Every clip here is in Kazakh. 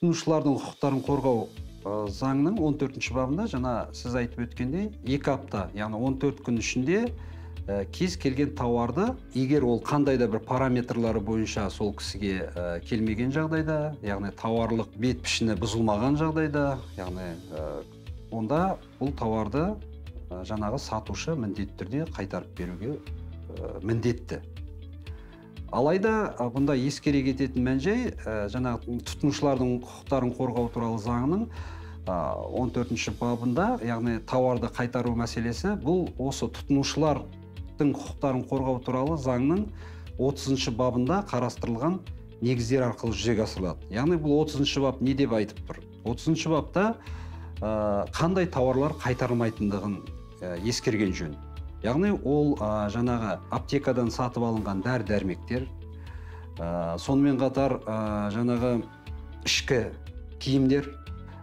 Тұтынушылардың құқықтарын қорғау заңның 14 бабында жаңа сіз айтып өткендей 2 апта, яғни 14 күн ішінде кез келген тауарды, егер ол қандай да бір параметрлары бойынша сол кісіге келмеген жағдайда, яғни тауарлық бет пішіні бұзылмаған жағдайда, яғни онда бұл тауарды жаңағы сатушы міндетті түрде қайтарып беруге міндетті. Алайда бұнда ескере кететін мән-жай, жаңағы тұтынушылардың құқықтарын қорғау туралы заңының 14 бабында, яғни тауарды қайтару мәселесі, бұл осы тұтынушылардың құқықтарын қорғау туралы заңның 30 бабында қарастырылған негіздер арқылы жүзеге асырылады. Яғни бұл 30 бап не деп айтып тұр? 30 бапта қандай тауарлар қайтарылмайтындығын ескерген жөн. Яғни ол жаңағы аптекадан сатып алынған дәрі-дәрмектер, сонымен қатар жаңағы ішкі киімдер,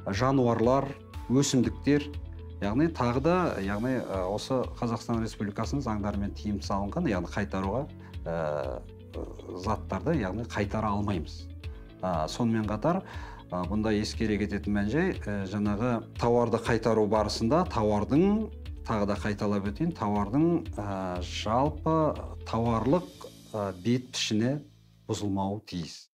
жануарлар, өсімдіктер, яғни тағы да, яғни осы Қазақстан Республикасының заңдарымен тыйым салынған, яғни қайтаруға заттарды, яғни қайтара алмаймыз. Сонымен қатар бұнда ескере кететін мән-жай, жаңағы тауарды қайтару барысында тауардың, тағы да қайталап өтейін, тауардың жалпы тауарлық бет пішіні бұзылмауы тиіс.